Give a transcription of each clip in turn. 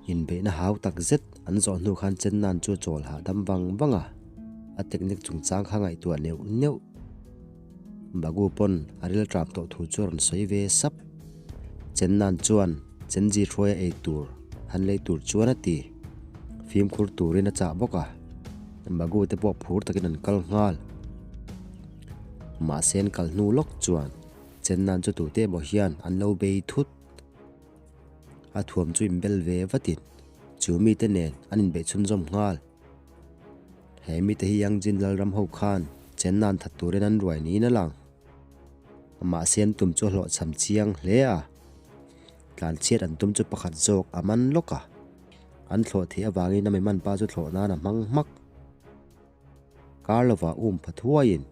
Inbeihna hau tak zet an zawh hnu khan Chennan chu a chawl hahdam vang vang a, a technique chungchang kha ngaihtuah neuh neuh. Bagu pawn a ril tap tawh thu chu a rawn sawi ve sap. Chennan chuan Chenji hruaia ei tur han lei tur chuan a ti. Fimkhur turin a chah bawk a, Bagu te pawh phur takin an kal nghal. Mahse an kal hnu lawk chuan Chennan chu tute emaw hian an lo bei thut. A thuam chu inbel ve vatin chu mite nen an inbeih chhunzawm nghal. He mite hi Yangjin Lalram ho khan chenna an that turin an ruai niin a lang. Mahse an tum chu a hlawhchham chiang hle a, tlanchhiat an tum chu pakhat zawk a man lawk a, an thlawh theih avangin a miman pa chu thlawh nan a hmang hmak. Kar lovah um pha thuaiin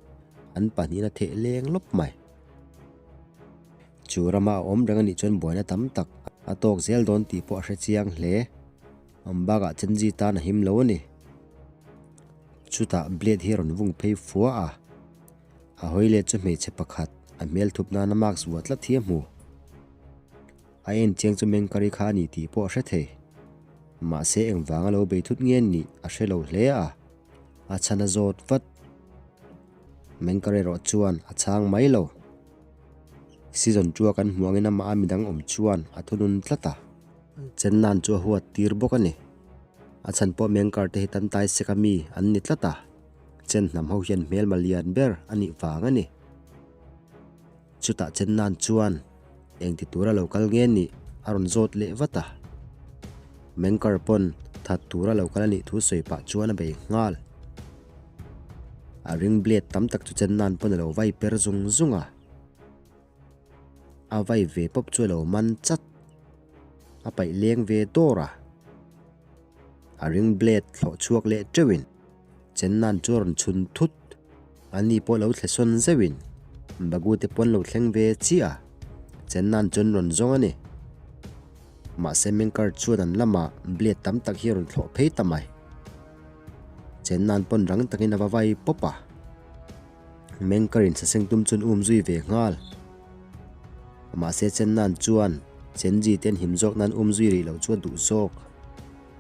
an pahnihin a theh leng lawp mai. Chu rama a awm reng a nih chuan buaina tam tak a tawk zel dawn tih pawh a hre chiang hle. Awm bakah Chenji tan a him lo a ni. Chutah blade hi a rawn vung phei fua a, a hawi let chu hmeichhe pakhat a hmel thup nana mask vuah tlat hi a hmu. A en chiang chu Mengkari kha a ni tih pawh a hre thei. Mahse engvanga lo bei thut nge nih a hre lo hle a, a chhan a zawt vat. Mengkari erawh chuan a chhang mai lo. Season two a kan hmuh angin amah a midang awm chuan a thunun tlat a. Chennan chu a huat tir bawk a ni. A chhan pawh Mengkar te hi tan tai sek a mi an ni tlat a, Chen hnam ho hian hmelma lian ber a nih vang a ni. Chutah Chennan chuan engti tura lo kal nge nih a rawn zawt leh vat a. Mengkar pawn that tura lo kal a nih thu sawi pah chuan a bei nghal. A ring blade tam tak chu Chennan pawn a lo vai per zung zung a. A vai ve pawp chu a lo man chat. A paih leng ve dawr a. A ring blade thlawh chhuak leh teuhin Chennan chu a rawn chhun thut. Ani pawh lo thle sawn zeuhin Bagu te pawn lo thleng ve chiah a, Chennan chuan rawn zawng a ni. Mahse Mengkar chuan an lamah blade tam tak hi a rawn thlawh phei ta mai. Chennan pawn rang takin a va vai pawp a. Mengkarin saseng tum chuan um zui ve nghal. Mahse Chennan chuan Chenji te an him zawk nan um zui rih loh chu a duh zawk.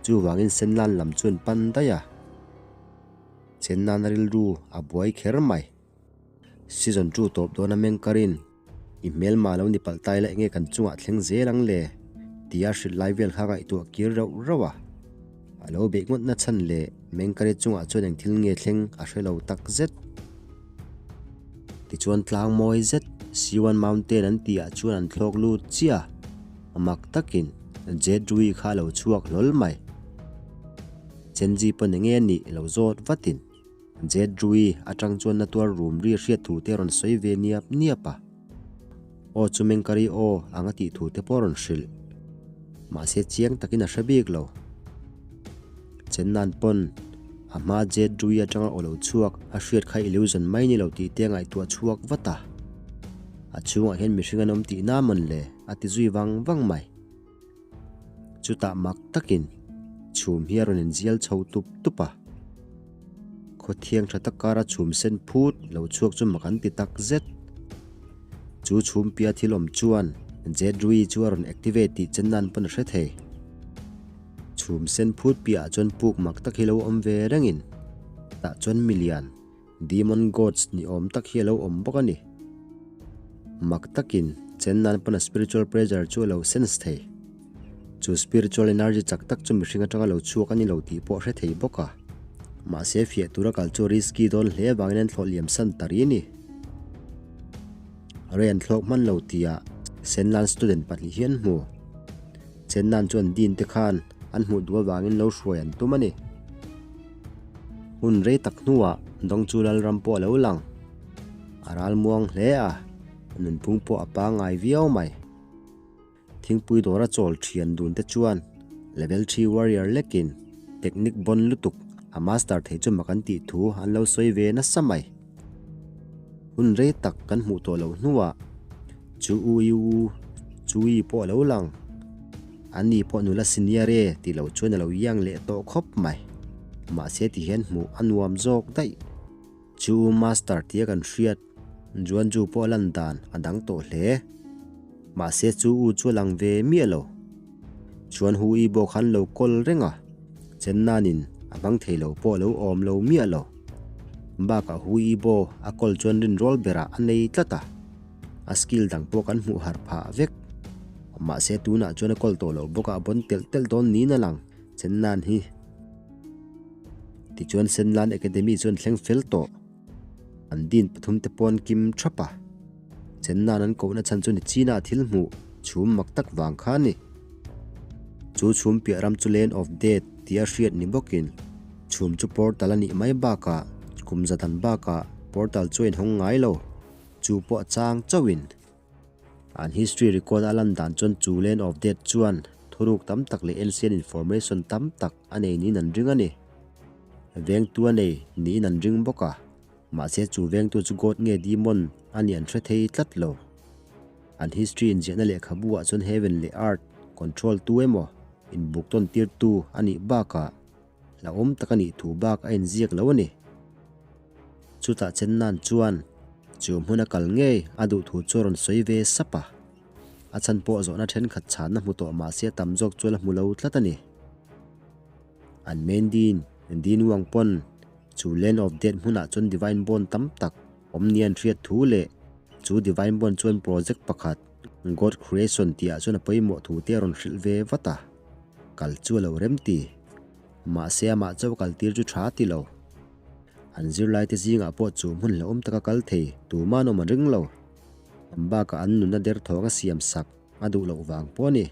Chuvangin Senlan lam chuan pan daih a. Chennan rilru a buai kher mai. Season 2 tawp dawna Mengkarin i hmelma lo ni palh tai la enge kan chungah thleng zel ang le? tia hrilh lai vel kha ngaihtuah kir rauh rauh a. A lo beih ngawt na chhan leh Mengkari chungah chuan eng thil nge thleng a hre lo tak zet. Tichuan tlang mawi zet Siwan Mountain an tihah chuan an thlawk lut chiah a, mak takin Jedrui kha a lo chhuak hlawl mai. Chenji pawn enge a nih lo zawt vatin. Jedrui atang chuan na tuar rum ri hriat thu te rawn sawi ve niap niap a. Aw chu Mengkari aw ang a tih thu te pawh rawn hrilh. Mahse chiang takin a hre bik lo. Chennan pawn a hma Jedrui atanga aw lo chhuak a hriat kha illusion mai ni lo tih te a ngaihtuah chhuak vat a. A chhungah hian mihring an awm tihna mawn le a ti zui vang vang mai. Chutah mak takin chhum hi a rawn inzial chho tup tup a. Khawthiang tha tak kara chhum sen phut lo chhuak chu mak an ti tak zet. Chu chhum pia thil awm chuan Jedrui chu a rawn activate tih chen nan pawn a hre thei. Chhum sen phut piahah chuan puk mak tak hi lo awm ve rengin tah chuan milian Demon Gods ni awm tak hi a lo awm bawk a ni. Mak takin chen nan pawn a spiritual pressure chu a lo sense thei. Chu spiritual energy chak tak chu mihring atanga lo chhuak a ni lo tih pawh a hre thei bawk a. Mahse fiah tura kal chu risky dawn hle avangin an thlawh liam san ta ri a ni. Rei an thlawk hman lo tihah Senlan student pahnih hi an hmu. Chennan chuan Dean te khan an hmuh duh avangin lo hruai an tum a ni. Hun rei tak hnuah Dawngchu Lalram pawh a lo lang. A ral muang hle a, nunphung pawh a pangngai viau mai. Thingpui dawra chawl thian dun te chuan Level 3 Warrior lekin technique bon lutuk a master thei chu mak an tih thu an lo sawi ve nasa mai. Hun rei tak kan hmuh tawh loh hnuah chu U I U Chu I pawh a lo lang. Ani pawh nula senior e tih loh chuan a lo iang leh tawh khawp mai. Mahse ti hian hmuh a nuam zawk daih. Chu master tia kan hriat Juanju pawh a lan dan a dang tawh hle. Mahse chu u chu a lang ve miah lo. Chuan Hu Yi pawh khan lo kawl reng a, Chen Nanin a hmang thei lo pawh lo awm lo miah lo. Bakah Hu Yi pawh a kawl chuan rinrawl berah a nei tlat a, a skill dang pawh kan hmuh harh phah vek. Mahse tunah chuan a kawl tawh loh bawkah a bawn telh telh dawn niin a lang, Chen Nan hi. Tichuan Senlan Academy chuan thleng fel tawh. An din pathum te pawn kim thap a. Chen Nan an kohna chhan chu ni China thil hmuh chhum mak tak vang kha a ni. Chu chhum piah ram chu Land of Death tia hriat ni bawkin chhum chu portal a nih mai bakah kum za dan bakah portal chu a inhawng ngai lo. Chu pawh a chang chauhin. An history record a lan dan chuan chu Land of Death chuan thuruk tam tak leh ancient information tam tak a nei niin an ring a ni. Vengtu a nei niin an ring bawk a, mahse chu vengtu chu God nge demon a nih an hre thei tlat lo. An history inziahna lehkhabu ah chuan heaven leh earth control tu emaw inbuk tawn tir tu a nih bakah hlauhawm tak a nih thu bak a inziak lo a ni. Chutah chen nan chuan chu hmun a kal ngei a duh thu chu a rawn sawi ve sap a. A chhan pawh zawhna thenkhat chhanna hmu tawh mahse a tam zawk chu a la hmu lo tlat a ni. An main din, Din Wang pawn chu Land of Death hmunah chuan Divine Bond tam tak awm nia an hriat thu leh chu Divine Bond chuan project pakhat God Creation tihah chuan a pawimawh thu te a rawn hrilh ve vat a. Kal chu a lo rem ti. Mahse amah chauh a kaltir chu tha ti lo. An zirlaite zingah pawh chu hmun hlauhawm taka kal thei tuma an awm a ring lo. An bakah an nunna derthawng a siam sak a duh loh vang pawh a ni.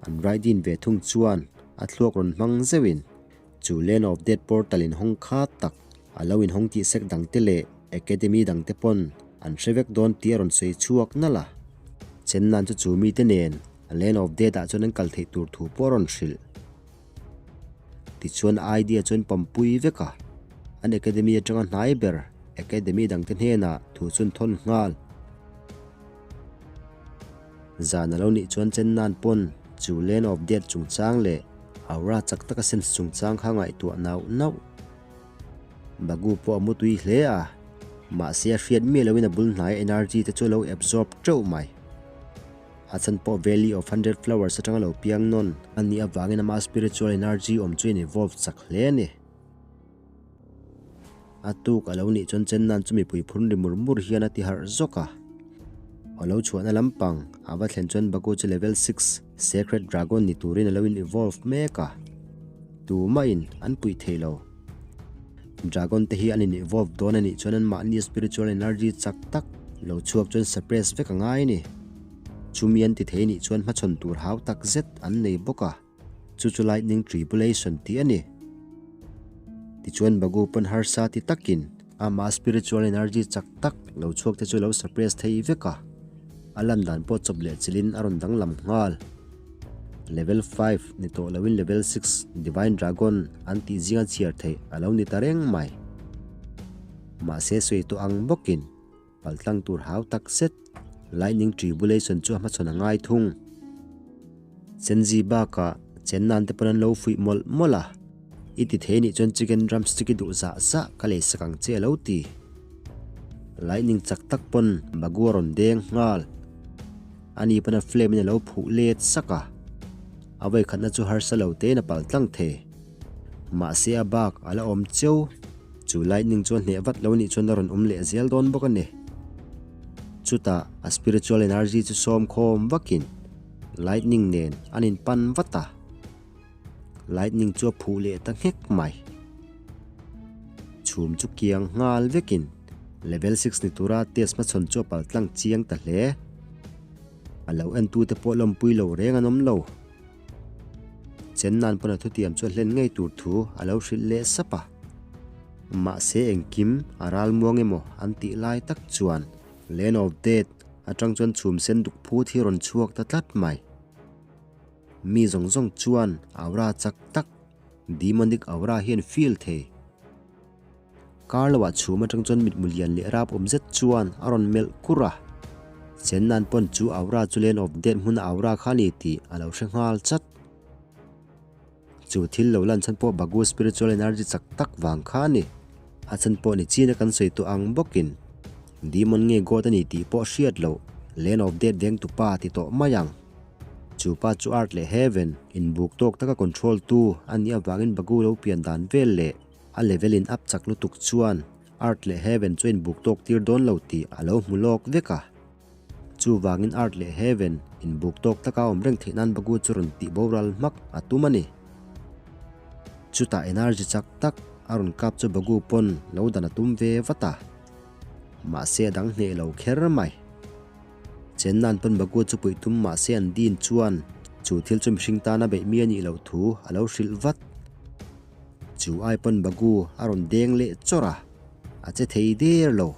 An Raidin ve thung chuan a thluak rawn hmang zeuhin chu Land of Death portal inhawng kha tak a lo inhawng tih sek dangte leh academy dangte pawn an hre vek dawn tih a rawn sawi chhuak nalh a. Chen nan chu chu mite nen a Land of Death ah chuan an kal theih tur thu pawh a rawn hrilh. Tichuan idea chuan pampui vek a, an academy atanga hnai ber academy dangte hnenah thu chun thawn nghal. Zan a lo nih chuan chen nan pawn chu Land of Death chungchang leh aura chak taka sense chungchang kha ngaihtuah nauh nauh. Bagu pawh a mu tui hle a, mahse a hriat miah loin a bul hnaia energy te chu a lo absorb teuh mai. A chan pawh Valley of Hundred Flowers atanga lo piang nawn a nih avangin ama spiritual energy awm chu in evolve chak hle a ni. A tuk a lo nih chuan chen nan chu mipui phun ri mur mur hian a ti harh zawk a. A lo chhuahna lampang a va thlen chuan Baku chu level 6 Sacred Dragon ni turin a lo in evolve mek a. Tumahin an puih thei lo. Dragon te hi an in evolve dawn a nih chuan an mahni spiritual energy chak tak lo chhuak chuan suppress vek a ngai a ni. Chumi an ti thei nih chuan hmachhawn tur hau tak zet an nei bawk a, chu chu lightning tribulation tih a ni. Tichuan Bagu pawn harsa ti takin ama spiritual energy chak tak lo chhuak te chu lo suppress thei vek a, a lan dan pawh chawp leh chilhin a rawn danglam nghal. Level 5 ni tawh loin level 6 Divine Dragon an tih zinga chhiar theih a lo ni ta reng mai. Mahse sawi tawh ang bawkin paltlang tur hau tak zet Lightning Tribulation chu a hmachhawn a ngai thung. Chenzi bakah chen nan te pawn an lo fuih mawlh mawlh a, I ti thei nih chuan chicken drumstick i duh zah zah ka lei sak ang che a lo ti. Lightning chak tak pawn Bagu a rawn deng nghal. Ani pawn a flame in a lo phuh let sak a, a vawikhatna chu harsa lo tein a pal tlang thei. Mahse a bak a la awm cheu, chu lightning chu a hneh vat lo nih chuan a rawn awm leh zel dawn bawk a ni. Chutah a spiritual energy chu sawm khawm vakin lightning nen an inpan vat a, lightning chu a phuh leh ta nghek mai. Chhum chu kiang nghal vekin level 6 ni tura test hmachhawn chu a pal tlang chiang ta hle. A lo entute pawh lawmpui lo reng an awm lo. Chen nan pawn a thutiam chu a hlen ngei tur thu a lo hrilh leh sap a. Mahse engkim a ral muang emaw an tih lai tak chuan Land of Death atang chuan chhum sen duk phut hi rawn chhuak ta tlat mai. Mi zawng zawng chuan aura chak tak, demonic aura hian feel thei. Kar loah chhum atang chuan mitmu lian leh rap awm zet chuan a rawn melh kur a. Chen nan pawn chu aura chu Land of Death hmuna aura kha a ni tih a lo hre nghal chat. Chu thil lo lan chhan pawh Bagu spiritual energy chak tak vang kha a ni. A chhan pawh ni chin a kan sawi tawh ang bawkin Demon nge God a ni tih pawh hriat loh Land of Death vengtu pa ti tawh mai ang. Chu pa chu Earth leh Heaven inbuk tawk taka control tu a nih avangin Bagu lo pian dan vel leh a level in up chak lutuk chuan Earth leh Heaven chu a inbuk tawk tir dawn lo tih a lo hmu lawk vek a. Chuvangin Earth leh Heaven inbuk tawk taka awm reng theih nan Bagu chu rawn tih boral hmak a tum a ni. Chutah energy chak tak a rawn kap chu Bagu pawn lo dan a tum ve vat a. Mahse a dang hneh lo kher mai. Chenna'n pawn Bagu chu puih tum mahse an din chuan chu thil chu mihring tana beih mi a nih loh thu a lo hrilh vat. Chu ai pawn Bagu a rawn deng leh chawrh a, a che thei der lo.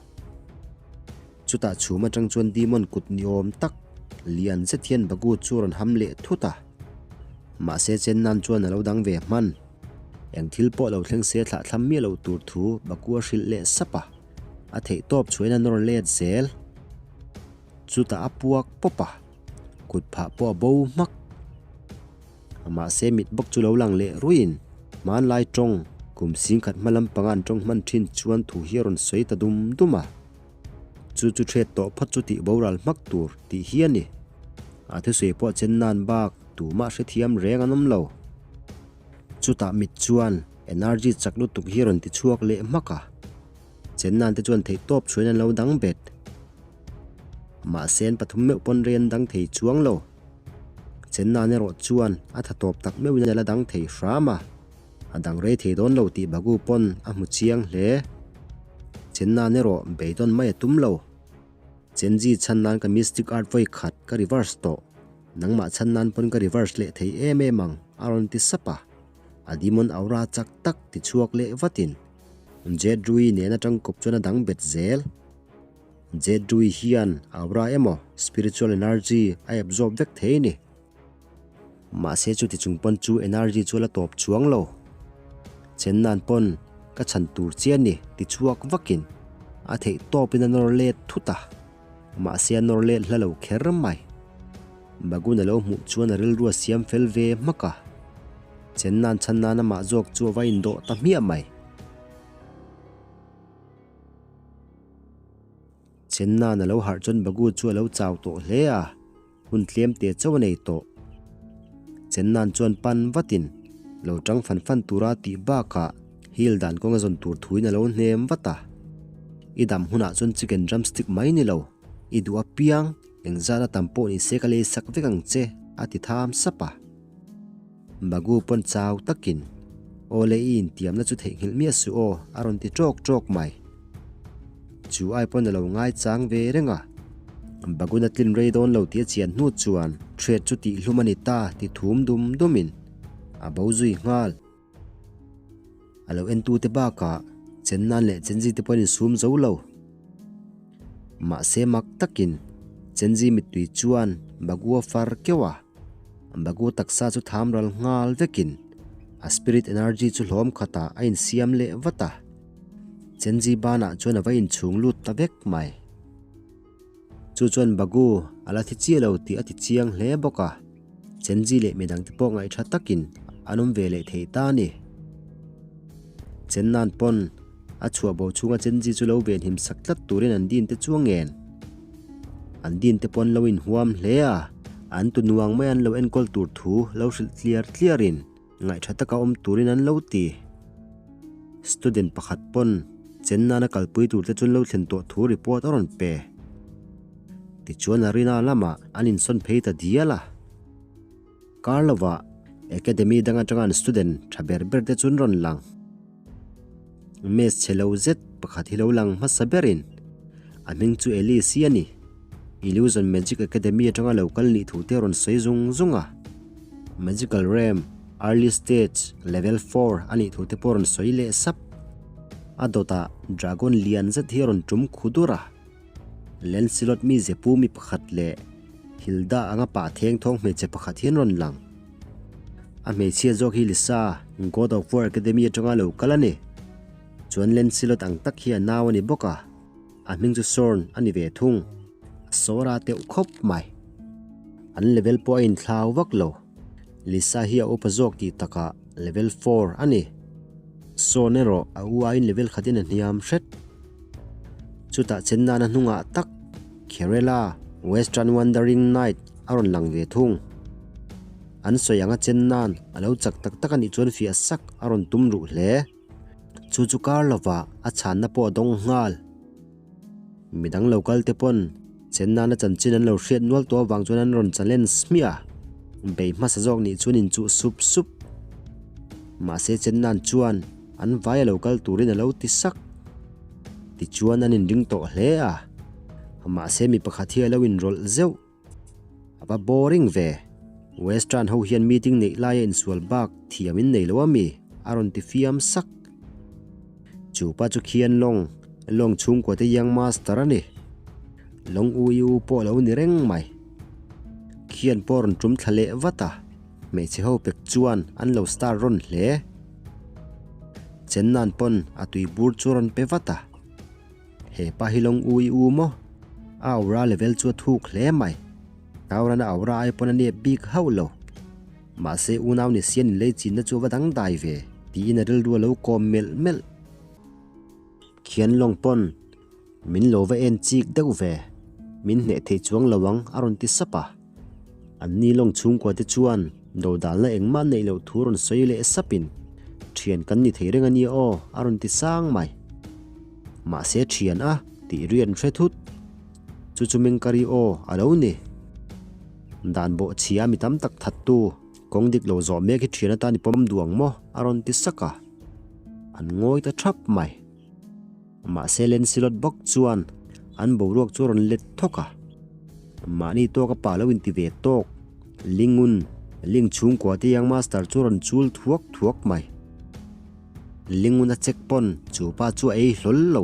Chutah chhum atang chuan Demon kut ni awm tak lian zet hian Bagu chu a rawn ham leh thut a. Mahse Chenna'n chuan a lo dang ve hman. Eng thil pawh lo thleng se thlah thlam miah loh tur thu Bagu a hrilh leh sap a. A theih tawp chhuain a nawr let zel. Chutah a puak pawp a, kut phah pawh a bo hmak. Mahse mit bawk chu lo lang leh ruiin hmanlai tawng kum singkhat hma lampanga an tawng hman thin chuan thu hi a rawn sawi ta dum dum a. Chu chu hriat tawh phawt chu tih boral hmak tur tih hi a ni. A thusawi pawh chen nan bak tumah hrethiam reng an awm lo. Chutah mit chuan energy chak lutuk hi a rawn ti chhuak leh hmak a. Chennan te chuan theih tawp chhuain an lo dang bet. Mahse an pathum meuh pawn rei an dang thei chuang lo. Chennan erawh chuan a tha tawp tak meuhin a la dang thei hram a. A dang rei thei dawn lo tih Bagu pawn a hmu chiang hle. Chennan erawh beidawn mai a tum lo. Chenji chhan nan ka mystic art vawi khat ka reverse tawh. Nangmah chhan nan pawn ka reverse leh thei em em ang a rawn ti sap a. A demon aura chak tak ti chhuak leh vatin Jedrui nen atang kawp chuan a dang bet zel. Jedrui hian aura emaw spiritual energy a absorb vek thei ni. Mahse chuti chung pawn chu energy chu a la tawp chuang lo. Chen nan pawn ka chhan tur chian ni ti chhuak vakin a theih tawpin a nawr let thut a. Mahse a nawr let hla lo kher mai. Bagun a lo hmuh chuan a rilru a siam fel ve hmak a. Chen nan chhan nan amah zawk chu a va indawh ta hmiah mai. Chen nan a lo harh chuan Bagu chu a lo chau tawh hle a, hun tlem te chauh a nei tawh. Chen nan chuan pan vatin lo tang fan fan tura tih bakah hil dan kawnga zawn tur thuin a lo hnem vat a. I dam hunah chuan chicken drumstick mai ni lo, i duh apiang engzat a tam pawh ni se ka lei sak vek ang che a ti tham sap a. Bagu pawn chau takin, Aw le i intiamna chu theihnghilh miah suh aw, a rawn ti ṭawk ṭawk mai. Chu ai pawn a lo ngaichang ve reng a. Baguna tlin rei dawn lo tih a chian hnu chuan threat chu tihhlum a ni ta ti thum dum dumin a bo zui nghal. A lo entute bakah Chennan leh Chenzi te pawhin insum zo lo. Mahse mak takin Chenzi mittui chuan Bagu a far keuh a. Bagu taksa chu tham ral nghal vekin a spirit energy chu hlawm khatah a insiam leh vat a. Chenzi banah chuan a va inchhung lut ta vek mai. Chu chuan Bagu a la thi chiah lo tih a ti chiang hle bawk a, Chenzi leh midangte pawh ngaihṭha takin an awm ve leh thei ta a ni. Chennan pawn a chhuah bo chhunga Chenzi chu lo venhim sak tlat turin an dinte chu a ngen. An dinte pawn lo inhuam hle a, an tu nuang mai an lo enkawl tur thu lo hrilh tliar tliarin Ngaihṭha taka awm turin an lo ti. Student pakhat pawn Chennana kalpui turte chuan lo thlen tawh thu report a rawn pe. Tichuan arena lamah an insawn phei ta dial a. Kar lovah Academy dang atanga an student ṭha ber ber te chuan rawn lang. Mess chhe lo zet pakhat hi lo lang hmasa berin a hming chu Elise hi a ni. Illusion Magic Academy atanga lo kal nih thu te a rawn sawi zung zung a. Magical Realm Early Stage Level 4 a nih thu te pawh a rawn sawi leh sap. A dawtah Dragon lian zet hi a rawn tum khu dur a. Lancelot mi zepu mi pakhat leh Hilda anga pah theng thawng hmeichhe pakhat hi an rawn lang. A hmeichhia zawk hi Lisa, God of War Academy atanga lo kal a ni. Chuan Lancelot ang tak hi a nau a ni bawk a. A hming chu Sorn a ni ve thung. A sawra teuh khawp mai. An level pawh a inthlau vak lo. Lisa hi a upa zawk tih takah level 4 a ni. Sorn erawh a u aiin level khatin a hniam hret. Chutah chen nana hnungah tak Kerala Western Wandering Knight a rawn lang ve thung. An sawi anga chen nan a lo chak tak tak a nih chuan fiah sak a rawn tum ruh hle. Chu chu kar lovah a chhanna pawh a dawng nghal. Midang lo kal te pawn chen nana chanchin an lo hriat nual tawh avang chuan an rawn challenge hmiah a, bei hmasa zawk nih chuan inchuh sup sup. Mahse chen nan chuan an vai a lo kal turin a lo ti sak. Tichuan an inring tawh hle a, mahse mi pakhat hi a lo inrawlh zeuh. A va boring ve. Western ho hian meeting neih laia insual bak thiam in nei lo a mi? A rawn ti fiam sak. Chu pa chu khian lawng, lawng chhungkua te young master a ni. Lawng u i u pawh lo ni reng mai. Khian pawh rawn tum thla leh vat a, hmeichhe ho pek chuan an lo star rawn hle. Chennan pawn a tui bur chu a rawn pe vat a. He pa hi lawng u i u maw? A aura level chu a thuk hle mai. Taurana aura ai pawn a nep bik hauh lo. Mahse unau ni sian in lei chinna chu a va dangdai ve tiin a rilru a lo kawm melh melh. Khian lawng pawn min lo va en chik deuh ve, min hneh thei chuang lo ang a rawn ti sap a. An ni lawng chhungkua te chuan dodalna engmah neih loh thu rawn sawi leh sapin, Thian kan ni thei reng a nia aw, a rawn ti sang mai. Mahse thian a, tih ri an hre thut. Chu chu Mengkari aw a lo ni. Dan bawh chhia mi tam tak thattu, kawng dik lo zawh mek hi thian atan i pawm duang maw, a rawn ti sak a. An ngawi ta thap mai. Mahse Lancelot bawk chuan an boruak chu a rawn let thawk a, mahni tawk a pa lo inti ve tawk, Lingun, Ling chhungkua te Young Master chu a rawn chul thuak thuak mai. Lingun a check pawn chu pa chu a ei hlawl lo,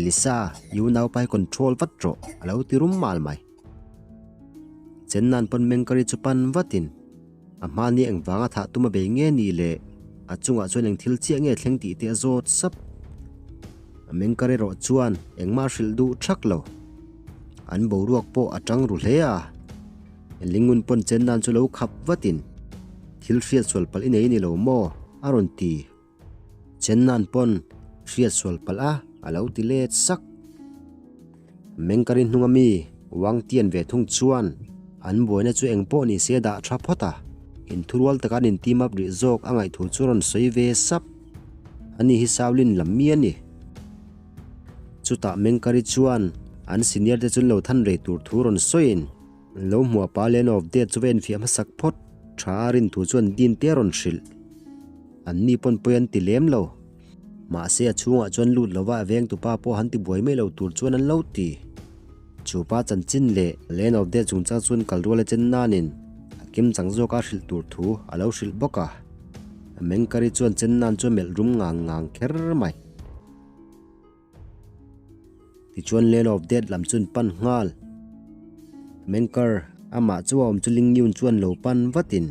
Lisa, i unaupa hi control vat rawh a lo ti rum mal mai. Chennan pawn Mengkari chu pan vatin a hmani engvanga thah tum a bei nge ni le a chungah chuan eng thil chiah nge thleng tih te a zawt sap. A Mengkari erawh chuan engmah a hrilh duh thak lo. An boruak pawh a tang ru hle a. Lingun pawn Chennan chu lo khap vatin thil hriat sual palh i nei ni lo maw a rawn ti. Chennan pawn hriat sual palh a a lo ti let sak. Mengkari hnunga mi Wang Tian ve thung chuan an buaina chu eng pawh ni se dah tha phawt a, inthurual taka an in team up rih zawk a ngaih thu chu rawn sawi ve sap. Ani hi Shaolin lam mi a ni. Chutah Mengkari chuan an senior te chu lo than rei tur thu rawn sawiin lo hmuah pa Land of Death chu va enfiah hmasak phawt tha a rin thu chuan Dean te a rawn hrilh. Anni pawn pawi an ti lem lo. Mahse a chhungah chuan lut lova a veng tupa pawh han ti buai mai lo tur chuan an lo ti. Chu pa chanchin leh Land of Death chungchang chuan kal rual a chen nanin a kim chang zawka hrilh tur thu a lo hrilh bawk a. Mengkari chuan chen nan chu a melh rum ngang ngang kher mai. Tichuan Land of Death lam chuan pan nghal. Mengkar, amah chu a awm chu Ling Yun chuan lo pan vatin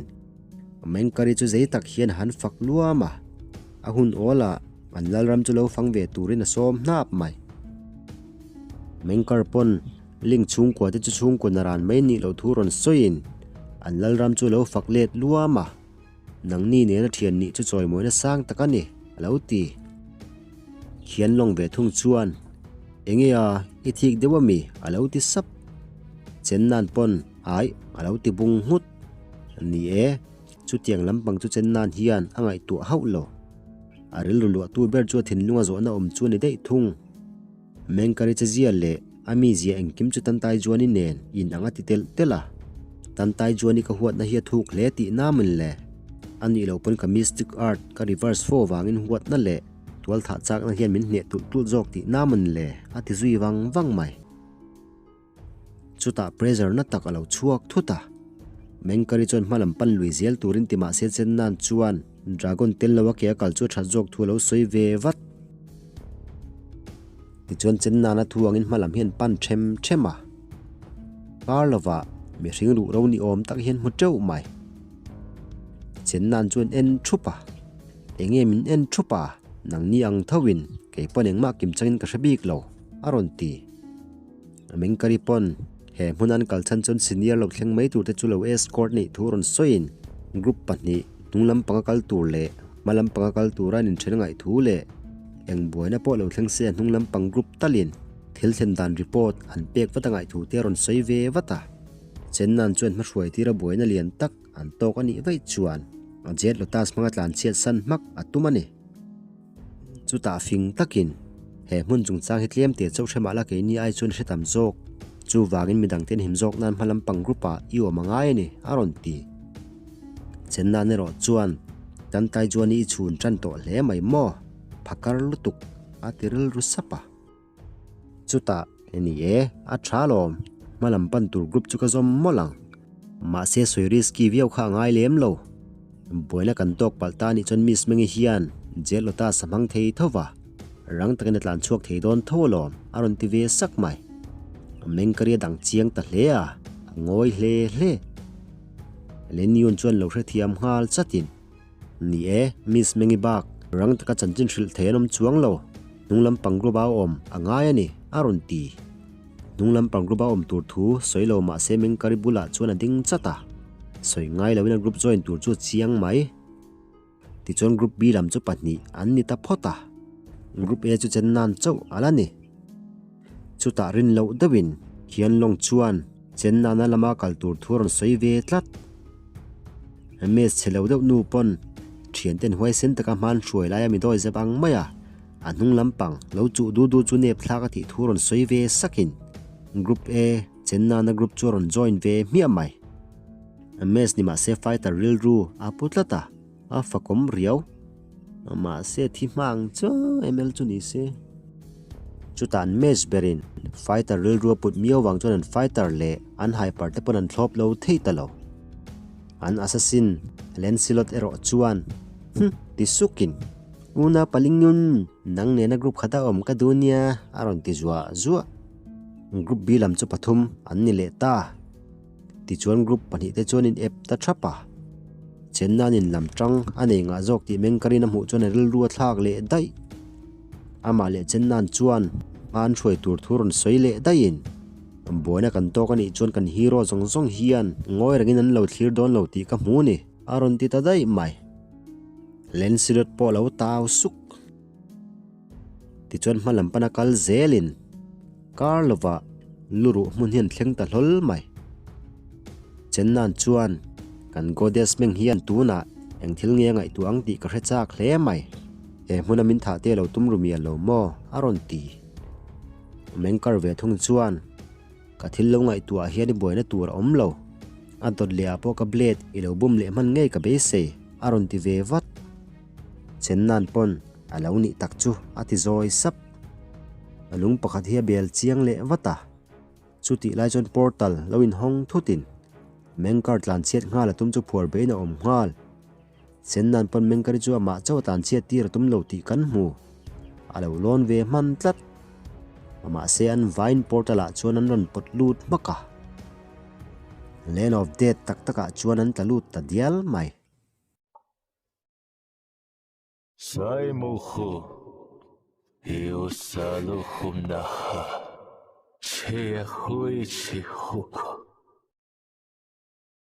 Mengkari chu zei tak hian a han fak luam a, a hun awlah an lalram chu lo fang ve turin a sawm hnap mai. Mengkar pawn Ling chhungkua te chu chhungkua naran mai nih loh thu rawn sawiin an lalram chu lo fak let luam a. Nangni nena thian nih chu chawimawina sang tak a ni, a lo ti. Khian lawng ve thung chuan, Enge a, i thik deuh a mi? a lo ti sap. Chen nan pawn, Aih, a lo ti bung nghut. Ni e, chutiang lampang chu chen nan hian a ngaihtuah hauh lo. A rilru luahtu ber chu a thinlunga zawhna awm chu a ni daih thung. Mengkari che zia leh a mizia engkim chu Tantai Juani nen in ang a ti telh telh a. Tantai Juani ka huatna hi a thuk hle tih namin le. A nih loh pawn ka mystic art ka reverse fo vangin huatna leh tualthah chakna hian min hneh tulh tulh zawk tih namin le a ti zui vang vang mai. Chutah pressure na tak a lo chhuak thut a. Mengkari chuan hma lam pan lui zel turin ti mahse chen nan chuan Dragon tel lo a ke a kal chu a that zawk thu a lo sawi ve vat. Tichuan chen nana thu angin hma lam hian pan them them a. Kar lovah mihring ruh ro ni awm tak hian hmu teuh mai. Chen nan chuan en thup a. Enge min en thup a, nangni ang thoin kei pawn engmah kim changin ka hre bik lo, a rawn ti. Mengkari pawn he hmun an kal chhan chuan senior lo thleng mai tur te chu lo escort neih thu rawn sawiin group pahnih hnung lampanga kal tur leh hma lampanga kal tura an inthen ngaih thu leh eng buaina pawh lo thleng se a hnung lampang group talin thil thlen dan report an pek vat a ngaih thu te a rawn sawi ve vat a. Chennan chuan hmahruai tira buaina lian tak. an tawk a nih vaih chuan a Jet Lotus hmanga tlan chhiat san hmak a tum a ni. Chutah fing takin he hmun chungchang hi tlem te chauh hre mah la keini ai chuan hre tam zawk. Chuvangin midang ten him zawk nan hma lampang group ah i awm a ngai a ni a rawn ti. Chennan erawh chuan Tantai chuan i chhun tan tawh hle mai maw? Phakar lutuk a ti rilru sap a. Chutah, ni e, a tha lawm, hma lam pan tur group chu ka zawm mawlh ang. Mahse sawi risky viau kha a ngai lem lo. Buaina kan tawk palh ta anih chuan Miss Mengi hian jail Lotus a hmang thei tho va, rang takin a tlan chhuak thei dawn tho alawm, a rawn ti ve sak mai. Mengkari a dang chiang ta hle a, a ngawi hle hle. Leniun chuan lo hrethiam nghal chatin. Ni e, Miss Mengi bak rang taka chanchin hrilh thei an awm chuang lo. Hnung lam pang group a awm a ngai a ni, a rawn ti. Hnung lam pang group a awm tur thu sawi lo mah se Mengkari bulah chuan a ding chat a. Sawi ngai loin a group join tur chu a chiang mai. Tichuan Group B lam chu pahnih an ni ta phawt a. Group A chu chen nan chauh a la ni. Chutah rin loh deuhin Khian Long chuan chen nana lama kal tur thu a rawn sawi ve tlat. Mess chhe lo deuh nu pawn thianten huaisen taka hman hruai laia mi dawi zep ang mai a, a hnung lampang lo chuh du du chu nep thlak a tih thu rawn sawi ve sakin Group A chen nana group chu a rawn join ve hmiah mai. Mess ni mahse fighter rilru a pu tlat a, a fakawm riau. Mahse thi hma ang chu ML chu ni se. Chutah an match berin fighter rilru a put miau vang chuan an fighter leh an hyper te pawn an thlawp lo thei ta lo. An assassin Lancelot erawh chuan Hm ti sukin Una Palingyun nang nena group khat a awm ka duh nia a rawn ti zuah zuah. Group B lam chu pathum an ni leh ta. Tichuan group pahnihte chuan in ep ta thap a. Chenna'n in lam tang a nei ngah zawk tih Mengkarin a hmuh chuan a rilru a thlak leh daih. Amah leh Chenna'n chuan hma an hruai tur thu rawn sawi leh daihin, Buaina kan tawk a nih chuan kan hero zawng zawng hian ngawi rengin an lo thlir dawn lo tih ka hmu ni, a rawn ti ta daih mai. Lancelot pawh a lo tau suk. Tichuan hma lam pana kal zelin kar lovah luruh hmun hian thleng ta hlawl mai. Chennan chuan kan Goddess Meng hian tunah eng thil nge a ngaihtuah ang tih ka hre chak hle mai. He hmuna min thah te lo tum ru mial lo maw? a rawn ti. Mengkar ve thung chuan ka thil lo ngaihtuah hian i buaina tur a awm lo. A dawt leh ah pawh ka blade i lo bum leh hman ngei ka beisei a rawn ti ve vat. Chennan pawn A lo nih tak chu a ti zawi sap. A lung pakhat hi a bel chiang leh vat a. Chutih lai chuan portal lo inhawng thutin Mengkar tlan chhiat nghal a tum chu phuar beiin a awm nghal. Sennan pawn Mengkari chu amah chauh a tlan chhiat tir a tum lo tih kan hmu. A lo lawn ve hman tlat. Mahse an vine portal ah chuan an rawn pawt lut hmak a. Land of Death tak takah chuan an tla lut ta dial mai. Saimuhu Iusaluhumnaha Cheahuichihuko.